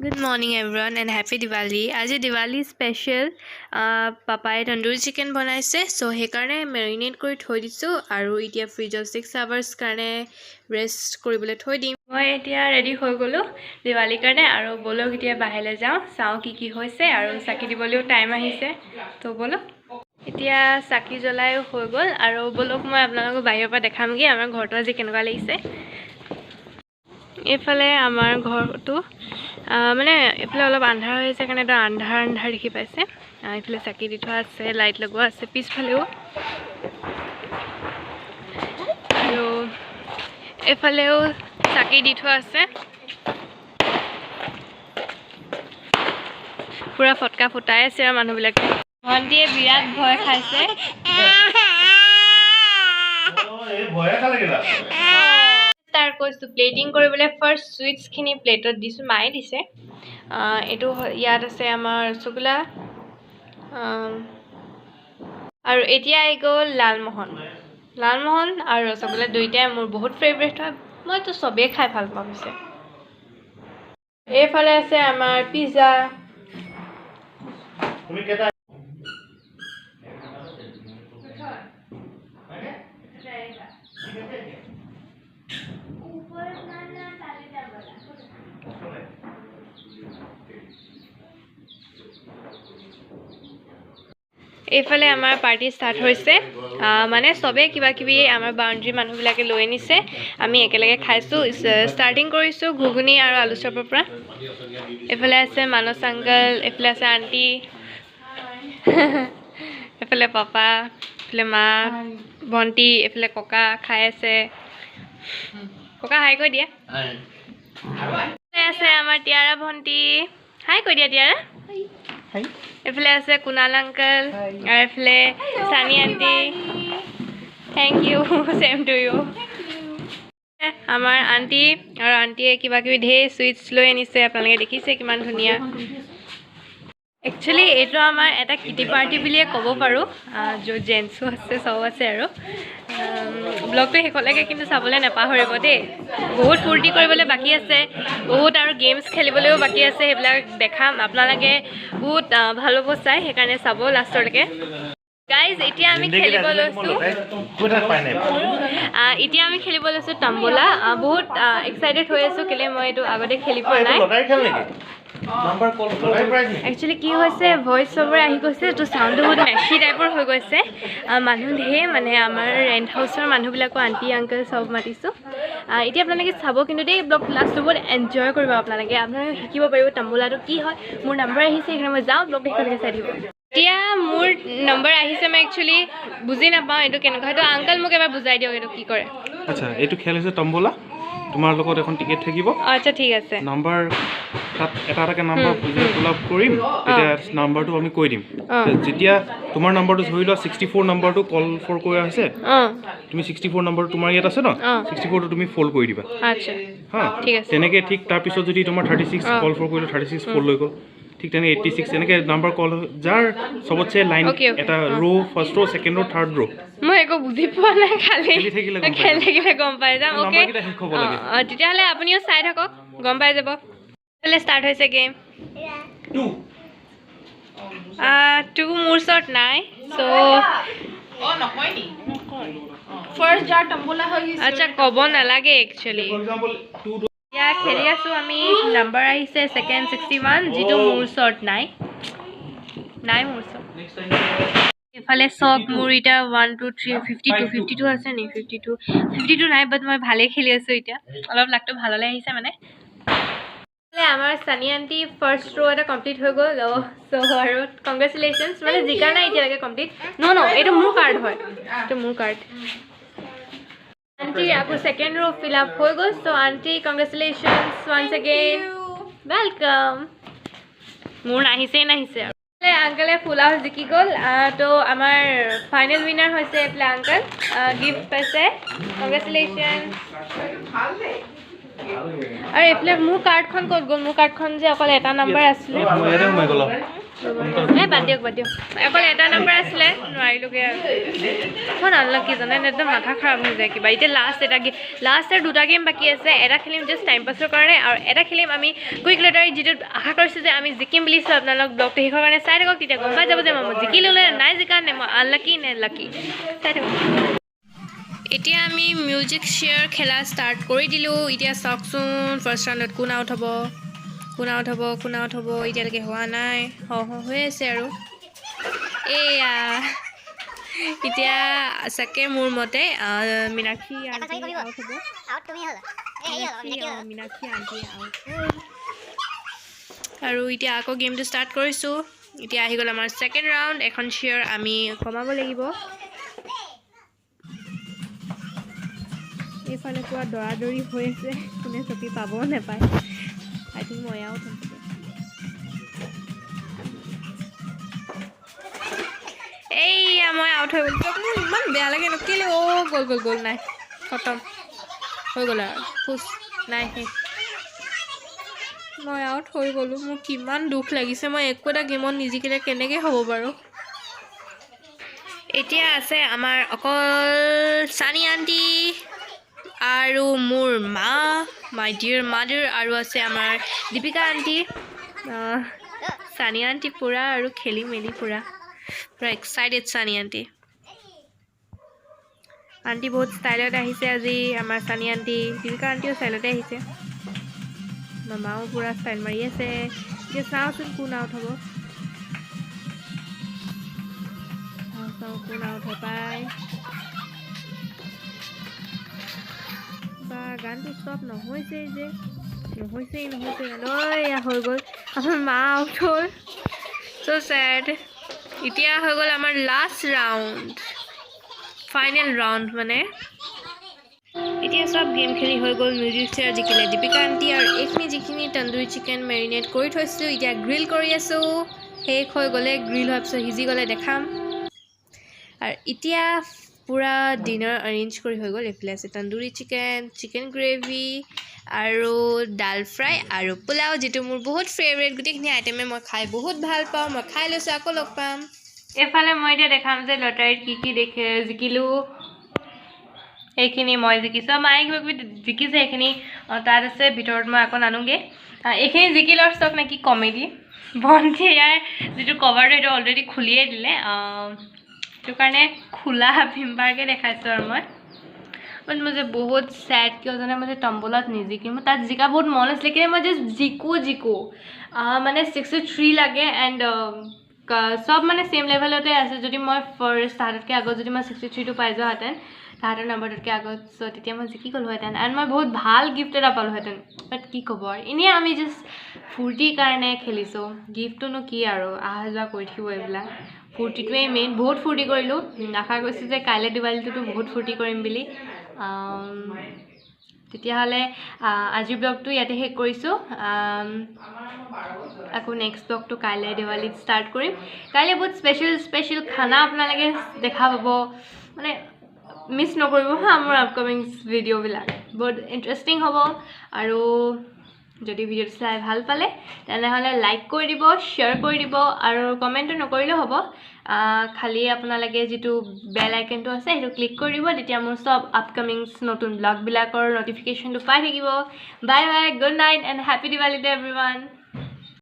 Good morning everyone and happy Diwali. আজি Diwali special. পাপাই tandoori chicken বনাইছে, চ' সেইকাৰণে মেৰিনেট কৰি থৈ দিছোঁ আৰু এতিয়া ফ্ৰিজত 6 আৱাৰ্ছ কাৰণে ৰেষ্ট কৰিবলৈ থৈ দিম। মই এতিয়া ৰেডি হৈ গ'লোঁ দিৱালীৰ কাৰণে আৰু ব'লক, এতিয়া বাহিৰলৈ যাওঁ, চাওঁ কি কি হৈছে আৰু চাকি দিবলৈও টাইম আহিছে। ত' ব'লক, এতিয়া চাকি জ্বলাইও হৈ গ'ল আৰু ব'লক, মই আপোনালোকক বাহিৰৰ পৰা দেখামগৈ আমাৰ ঘৰটো আজি কেনেকুৱা লাগিছে। এইফালে আমাৰ ঘৰটো, মানে এইফালে অলপ আন্ধাৰ হৈ আছে কাৰণে এটা আন্ধাৰ আন্ধাৰ দেখি পাইছে। এইফালে চাকি দি থোৱা আছে, লাইট লগোৱা আছে পিছফালেও আৰু এইফালেও চাকি দি থোৱা আছে। পূৰা ফটকা ফুটাই আছে আৰু মানুহবিলাকে। ভণ্টিয়ে বিৰাট ভয় খাইছে। এই ভয়ে খালে কিবা। ষ্টাৰ্ট কৰিছোঁ প্লেটিং কৰিবলৈ। ফাৰ্ষ্ট চুইটছখিনি প্লেটত দিছোঁ, মায়ে দিছে। এইটো ইয়াত আছে আমাৰ ৰসগোল্লা আৰু এতিয়া আহি গ'ল লালমোহন। লালমোহন আৰু ৰসগোল্লা দুইটাই মোৰ বহুত ফেভৰেট হয়। মইতো চবেই খাই ভাল পাওঁ। পিছে এইফালে আছে আমাৰ পিজ্জা। তুমি কেইটা? এইফালে আমাৰ পাৰ্টি ষ্টাৰ্ট হৈছে। মানে চবেই কিবা কিবি আমাৰ বাউণ্ডেৰী মানুহবিলাকে লৈ আনিছে, আমি একেলগে খাইছোঁ। ষ্টাৰ্টিং কৰিছোঁ ঘুগুনি আৰু আলু চপৰ পৰা। এইফালে আছে মানস আংকল, এইফালে আছে আণ্টি, এইফালে পাপা, এইফালে মা, ভণ্টি, এইফালে ককা খাই আছে। ককা, হাই কৈ দিয়া। এইফালে আছে আমাৰ টিয়াৰা ভণ্টি, হাই কৈ দিয়া টিয়াৰা। এইফালে আছে কুণাল আংকল আৰু এইফালে চানি aunty. Thank you, same to you. আমাৰ আণ্টি আৰু আণ্টিয়ে কিবা কিবি ঢেৰ চুইটছ লৈ আনিছে। আপোনালোকে দেখিছে কিমান ধুনীয়া। একচুৱেলি এইটো আমাৰ এটা কিটি পাৰ্টি বুলিয়ে ক'ব পাৰোঁ, য'ত জেণ্টছো আছে, চব আছে। আৰু ব্লগটো শেষলৈকে কিন্তু চাবলৈ নাপাহৰিব দেই। বহুত ফূৰ্তি কৰিবলৈ বাকী আছে বহুত আৰু গেমছ খেলিবলৈও বাকী আছে। সেইবিলাক দেখাম আপোনালোকে, বহুত ভাল হ'ব চাই, সেইকাৰণে চাব লাষ্টলৈকে। গাইজ, এতিয়া আমি খেলিব লৈছোঁ। এতিয়া আমি খেলিব লৈছোঁ তাম্বলা। বহুত এক্সাইটেড হৈ আছোঁ কেলৈ মই এইটো আগতে খেলি পোৱা নাই। একচুৱেলি কি হৈছে, ভইচ চবৰে আহি গৈছে, তো চাউণ্ডটো বহুত মেচি টাইপৰ হৈ গৈছে। মানুহ ঢেৰ, মানে আমাৰ ৰেণ্ট হাউচৰ মানুহবিলাকো, আণ্টি আংকল চব মাতিছোঁ। এতিয়া আপোনালোকে চাব কিন্তু দেই ব্লগ লাষ্টটো, বহুত এনজয় কৰিব আপোনালোকে। আপোনালোকে শিকিব পাৰিব তাম্বলাটো কি হয়। মোৰ নাম্বাৰ আহিছে, সেইকাৰণে মই যাওঁ। ব্লগ শেষলৈকে চাই দিব। এতিয়া মোৰ নম্বৰ আহিছে। মই একচুৱেলি বুজি নাপাওঁ এইটো কেনেকুৱা। সেইটো আংকল, মোক এবাৰ বুজাই দিয়ক, এইটো কি কৰে? আচ্ছা, এইটো খেল হৈছে তম্বলা। তোমাৰ লগত এখন টিকেট থাকিব। আচ্ছা, ঠিক আছে। নাম্বাৰ তাত এটা এটাকৈ নাম্বাৰ যেতিয়া পুল আপ কৰিম, তেতিয়া নাম্বাৰটো আমি কৈ দিম। যেতিয়া তোমাৰ নাম্বাৰটো, ধৰি লোৱা 64 নাম্বাৰটো কল ফৰ কৰা হৈছে, তুমি 64 নাম্বাৰটো তোমাৰ ইয়াত আছে ন? 64টো তুমি ফ'ল্ড কৰি দিবা। হা। ঠিক আছে। তেনেকৈ ঠিক তাৰপিছত যদি তোমাৰ 36 কল ফৰ কৰিলে, 36 ফ'ল্ড হৈ গ'ল। ঠিক তেনেকৈ 86, এনেকৈ নাম্বাৰ কল, যাৰ চবতছে লাইন এটা ৰ', ফাৰ্ষ্ট ৰ', ছেকেণ্ড ৰ', থাৰ্ড ৰ'। মই একো বুজি পোৱা নাই, খালি খেলি থাকিলে গম পাই খেলি যাম। থাকিলে গম পাই যাম। অ'কে। নাম্বাৰকেইটা শেষ হ'ব লাগে। অঁ, তেতিয়াহ'লে আপুনিও চাই থাকক, গম পাই যাব। ষ্টাৰ্ট হৈছে গেম। টু। টু মোৰ ওচৰত নাই, চ' ফাৰ্ষ্ট যাৰ তম্বলা হৈ গৈছে। আচ্ছা, ক'ব নালাগে একচুৱেলি। For example two. এতিয়া খেলি আছোঁ আমি। নাম্বাৰ আহিছে ছেকেণ্ড 61, যিটো মোৰ ওচৰত নাই। নাই মোৰ ওচৰত। এইফালে চাওক, মোৰ এতিয়া one, two, three, 52, 52 আছে নি? 52, 52 নাই, বাট মই ভালেই খেলি আছোঁ এতিয়া। অলপ লাকটো ভাললৈ আহিছে। মানে আমাৰ চানি আণ্টি ফাৰ্ষ্ট ৰ' এটা কমপ্লিট হৈ গ'ল। চ' আৰু কংগ্ৰেচুলেশ্যনছ। মানে জিকা নাই এতিয়ালৈকে কমপ্লিট। ন ন এইটো মোৰ কাৰ্ড হয়, এইটো মোৰ কাৰ্ড। আণ্টি আকৌ ছেকেণ্ড ৰ' ফিল আপ হৈ গ'ল। চ' aunty, congratulations once again, welcome. মোৰ নাহিছেই নাহিছে। আৰু আংকলে ফুল হাউচ জিকি গ'ল। তো আমাৰ ফাইনেল উইনাৰ হৈছে এইফালে আংকল, গিফ্ট পাইছে, কংগ্ৰেচুলেশ্যন। আৰু এইফালে মোৰ কাৰ্ডখন ক'ত গ'ল? মোৰ কাৰ্ডখন যে অকল এটা নাম্বাৰ আছিলে। ইয়াতে সোমাই গ'ল। এই বাদ দিয়ক, বাদ দিয়ক, অকল এটা নম্বৰ আছিলে, নোৱাৰিলোগৈ আৰু। মই আনলাকি জানে, একদম মাথা খাৰাপ হৈ যায় কিবা। এতিয়া লাষ্ট এটা গেম, লাষ্ট আৰু দুটা গেম বাকী আছে। এটা খেলিম জাষ্ট টাইম পাছৰ কাৰণে, আৰু এটা খেলিম আমি কুইক লটাৰী, যিটোত আশা কৰিছোঁ যে আমি জিকিম বুলি। চ' আপোনালোক ব্লগটো শেষৰ কাৰণে চাই থাকক, তেতিয়া গম পাই যাব যে মই জিকিলোঁ নে নাই জিকা, নে মই আনলাকি নে লাকি। চাই থাকক। এতিয়া আমি মিউজিক চেয়াৰ খেলা ষ্টাৰ্ট কৰি দিলোঁ। এতিয়া চাওকচোন ফাৰ্ষ্ট ৰাউণ্ডত কোন আউট হ'ব, কোন আউট হ'ব, কোন আউট হ'ব। এতিয়ালৈকে হোৱা নাই, হৈ আছে আৰু। এয়া এতিয়া চাগে মোৰ মতে মীনাক্ষী আণ্টি আউট হ'ব। Meenakshi aunty out. আৰু এতিয়া আকৌ গেমটো ষ্টাৰ্ট কৰিছোঁ। এতিয়া আহি গ'ল আমাৰ ছেকেণ্ড ৰাউণ্ড। এখন চেয়াৰ আমি কমাব লাগিব। এইফালে পুৰা দৌৰা দৌৰি হৈ আছে, কোনে চকী পাব নাপায়। আই থিংক মই আউট হ'ম। এইয়া মই আউট হৈ গ'লো। মোৰ ইমান বেয়া লাগে ন, কেলৈ? অ' গ'ল গ'ল গ'ল, নাই, খতম হৈ গ'ল আৰু, ফুচ নাই, শেষ। মই আউট হৈ গ'লোঁ, মোৰ কিমান দুখ লাগিছে। মই একো এটা গেমত নিজিকিলে কেনেকৈ হ'ব বাৰু। এতিয়া আছে আমাৰ অকল চানি আণ্টি আৰু মোৰ মা, মাই ডিয়াৰ মাদাৰ, আৰু আছে আমাৰ দীপিকা আণ্টি। চানি আণ্টি পূৰা আৰু খেলি মেলি পূৰা পূৰা এক্সাইটেড। চানি আণ্টি, আণ্টি বহুত ষ্টাইলত আহিছে আজি আমাৰ চানি আণ্টি। দীপিকা আণ্টিও ষ্টাইলতে আহিছে। মামাও পূৰা ষ্টাইল মাৰি আছে। এতিয়া চাওঁচোন কোন আউট হ'ব। চাওঁ চাওঁ কোন আউট হয় পাই। বা গানটো ষ্টপ নহৈছেই যে, নহৈছেই নহৈছেই। এয়া হৈ গ'ল, আমাৰ মা আউট হ'ল। চ' চেড। এতিয়া হৈ গ'ল আমাৰ লাষ্ট ৰাউণ্ড, ফাইনেল ৰাউণ্ড মানে। এতিয়া চব গেম খেলি হৈ গ'ল। মিউজিক চেয়াৰ জিকিলে দীপিকা আণ্টি। আৰু এইখিনি যিখিনি তন্দুৰী চিকেন মেৰিনেট কৰি থৈছিলোঁ, এতিয়া গ্ৰিল কৰি আছোঁ। শেষ হৈ গ'লে, গ্ৰিল হোৱাৰ পিছত সিজি গ'লে দেখাম। আৰু এতিয়া পূৰা ডিনাৰ এৰেঞ্জ কৰি হৈ গ'ল। এইফালে আছে তন্দুৰী চিকেন, চিকেন গ্ৰেভি আৰু ডাল ফ্ৰাই আৰু পোলাও, যিটো মোৰ বহুত ফেভৰেট। গোটেইখিনি আইটেমে মই খাই বহুত ভাল পাওঁ। মই খাই লৈছোঁ, আকৌ লগ পাম। এইফালে মই এতিয়া দেখাম যে লটাৰীত কি কি দেখে জিকিলোঁ। এইখিনি মই জিকিছোঁ, মায়ে কিবা কিবি জিকিছে, এইখিনি তাত আছে ভিতৰত, মই আকৌ নানোগৈ। এইখিনি জিকি লোৱাৰ চাওক নে কি কমেডি। ভণ্টিয়ে ইয়াৰ যিটো কভাৰটো সেইটো অলৰেডি খুলিয়ে দিলে, সেইটো কাৰণে খোলা ভীমবাৰকৈ দেখাইছোঁ আৰু মই। বাট মই যে বহুত চেড, কিয় জানে, মই যে তম্বলাত নিজিকিম। মোৰ তাত জিকা বহুত মন আছিলে, কিন্তু মই জাষ্ট জিকো জিকো মানে 63 লাগে এণ্ড চব মানে ছেইম লেভেলতে আছে। যদি মই ফাৰ্ষ্ট তাহাঁততকৈ আগত যদি মই 63টো পাই যোৱাহেঁতেন, তাহাঁতৰ নম্বৰটোতকৈ আগত, চ' তেতিয়া মই জিকি গ'লোহেঁতেন এণ্ড মই বহুত ভাল গিফ্ট এটা পালোহেঁতেন। বাট কি ক'ব আৰু, এনেই আমি জাষ্ট ফূৰ্তিৰ কাৰণে খেলিছোঁ। গিফ্টটোনো কি আৰু, অহা যোৱা কৰি থাকিব এইবিলাক, ফূৰ্তিটোৱেই মেইন। বহুত ফূৰ্তি কৰিলোঁ। আশা কৰিছোঁ যে কাইলৈ দিৱালীটোতো বহুত ফূৰ্তি কৰিম বুলি। তেতিয়াহ'লে আজিৰ ব্লগটো ইয়াতে শেষ কৰিছোঁ। আকৌ নেক্সট ব্লগটো কাইলৈ দিৱালীত ষ্টাৰ্ট কৰিম। কাইলৈ বহুত স্পেচিয়েল স্পেচিয়েল খানা আপোনালোকে দেখা পাব, মানে মিছ নকৰিব হা মোৰ আপকামিং ভিডিঅ'বিলাক, বহুত ইণ্টাৰেষ্টিং হ'ব। আৰু যদি ভিডিঅ'টো চাই ভাল পালে তেনেহ'লে লাইক কৰি দিব, শ্বেয়াৰ কৰি দিব আৰু কমেণ্টটো নকৰিলেও হ'ব। খালি আপোনালোকে যিটো বেল আইকনটো আছে সেইটো ক্লিক কৰি দিব, তেতিয়া মোৰ চব আপকামিং নতুন ব্লগবিলাকৰ ন'টিফিকেশ্যনটো পাই থাকিব। Bye bye, good night and happy Diwali to everyone.